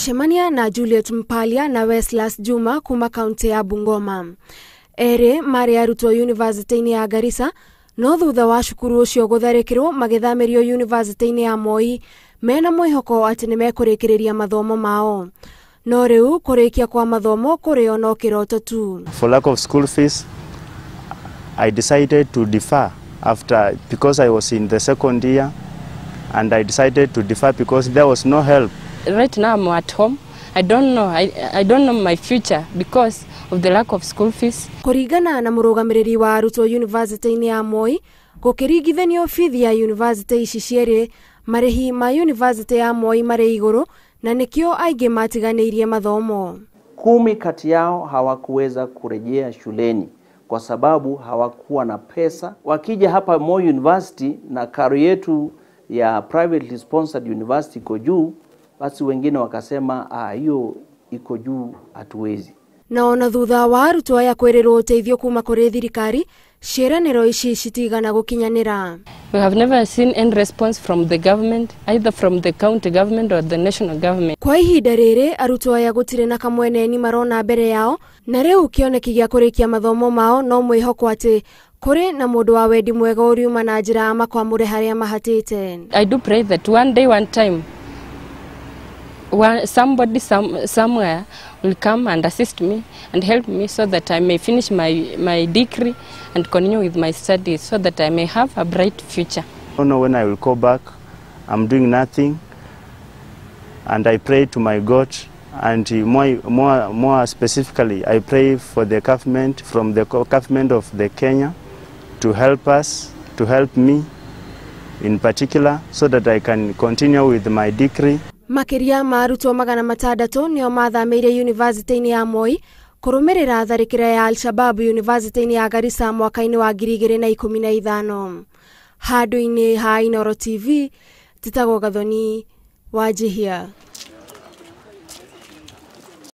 Cemania na Juliet Mpalia na Weslas Juma kuma kaunti ya Bungoma. Erĩ marĩ arutwo yunivasĩtĩ-inĩ ya Garissa, no thutha wa cukuru ũcio gũtharĩkĩrwo magĩthamĩrio yunivasĩtĩ-inĩ ya Moi mena mwĩhoko atĩ nĩmekũrĩkĩrĩria mathomo mao. No rĩu kũrĩkia kwa mathomo kũrĩ o no kĩroto tu. For lack of school fees, I decided to defer after, because I was in the second year, and I decided to defer because there was no help. Right now I'm at home. I don't know. I don't know my future because of the lack of school fees. Kũringana na mũrũgamĩrĩri wa arutwo yunivasĩtĩ-inĩ ya Moi, gũkĩringithanio bithi ya yunivasĩtĩ ici cierĩ, marĩhi ma yunivasĩtĩ ya Moi marĩ igũrũ na nĩkĩo aingĩ matiganĩirie mathomo. 10 kati yao hawakuweza kurejea shuleni kwa sababu hawakuwa na pesa. Wakija hapa Moi University na karo yetu ya privately sponsored university iko juu, basi wengine wakasema hiyo iko juu, hatuwezi. Na ona thutha wa arutwo aya kwĩrĩrwo ũteithio kuma kũrĩ thirikari, ciĩranĩro ici citigana gũkinyanĩra. We have never seen any response from the government, either from the county government or the national government. Kwa ihinda rĩrĩ arutwo aya gũtirĩ na kamweneni marona mbere yao, na rĩu kĩoneki gĩa kũrĩkia mathomo mao no mwĩhoko atĩ kũrĩ na mũndũ wa wendi mwega ũriuma na njĩra amakwamũre harĩa mahatĩte. I do pray that one day, one time, somebody somewhere will come and assist me and help me so that I may finish my degree and continue with my studies so that I may have a bright future. I don't know when I will go back. I'm doing nothing, and I pray to my God, and more specifically, I pray for the government, from the government of the Kenya, to help us, to help me in particular, so that I can continue with my degree. Makĩria ma arutwo 600 nĩo mathamĩire yunivasĩtĩ-inĩ ya Moi kũrũmĩrĩra tharĩkĩra ya Al-Shabaab yunivasĩtĩ-inĩ ya Garissa mwaka-inĩ wa 2015. Handũ-inĩ ha Inooro TV, Titagwo Gathoni wa Njihia.